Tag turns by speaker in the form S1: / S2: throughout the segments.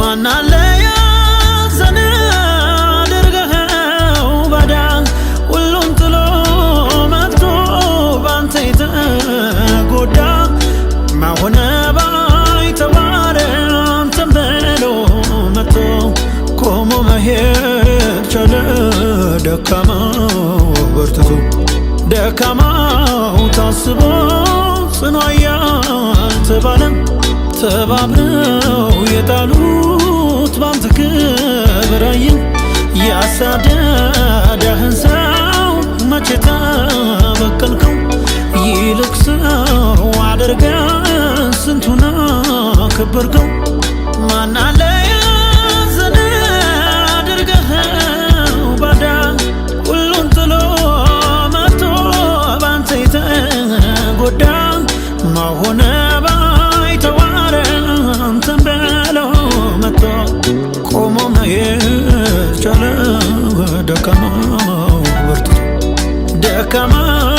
S1: ማናለ ያዘነ አድርገኸው ባዳ፣ ሁሉን ጥሎ መጥቶ ባንተ የተጎዳ። ማሆነ ባይተዋር አንተን ብሎ መጥቶ ቆሞ መሄድ ቻለ ደካማው በርትቶ። ደካማው ታስቦ ጽኑ ያልተባለም፣ ተባብረው የጣሉት ባንተ ክብር አየን። ያሳደደህን ሰው መቼ ተበቀልከው? ይልቅ ሰው አድርገህ ስንቱን አከበርከው። ማናለ ያዘነ አድርገኸው ባዳ፣ ሁሉን ጥሎ መጥቶ ባንተ የተጎዳ። መሆነ ባይተዋር አንተን ብሎ መጥቶ ቆሞ መሄድ ቻለ ደካማው በርትቶ። ደካማው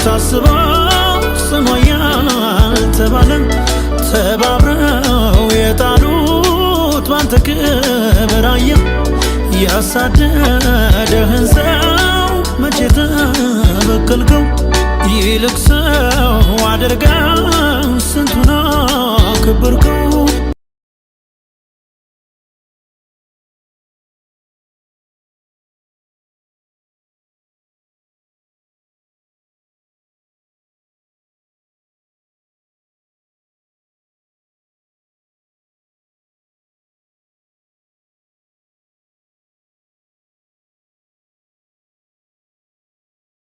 S1: ታስቦ ጽኑ ያልተባለም፣ ተባብረው የጣሉት ባንተ ክብር አየን። ያሳደደህን ሰው መቼ ተበቀልከው? ይልቅ ሰው አድርገህ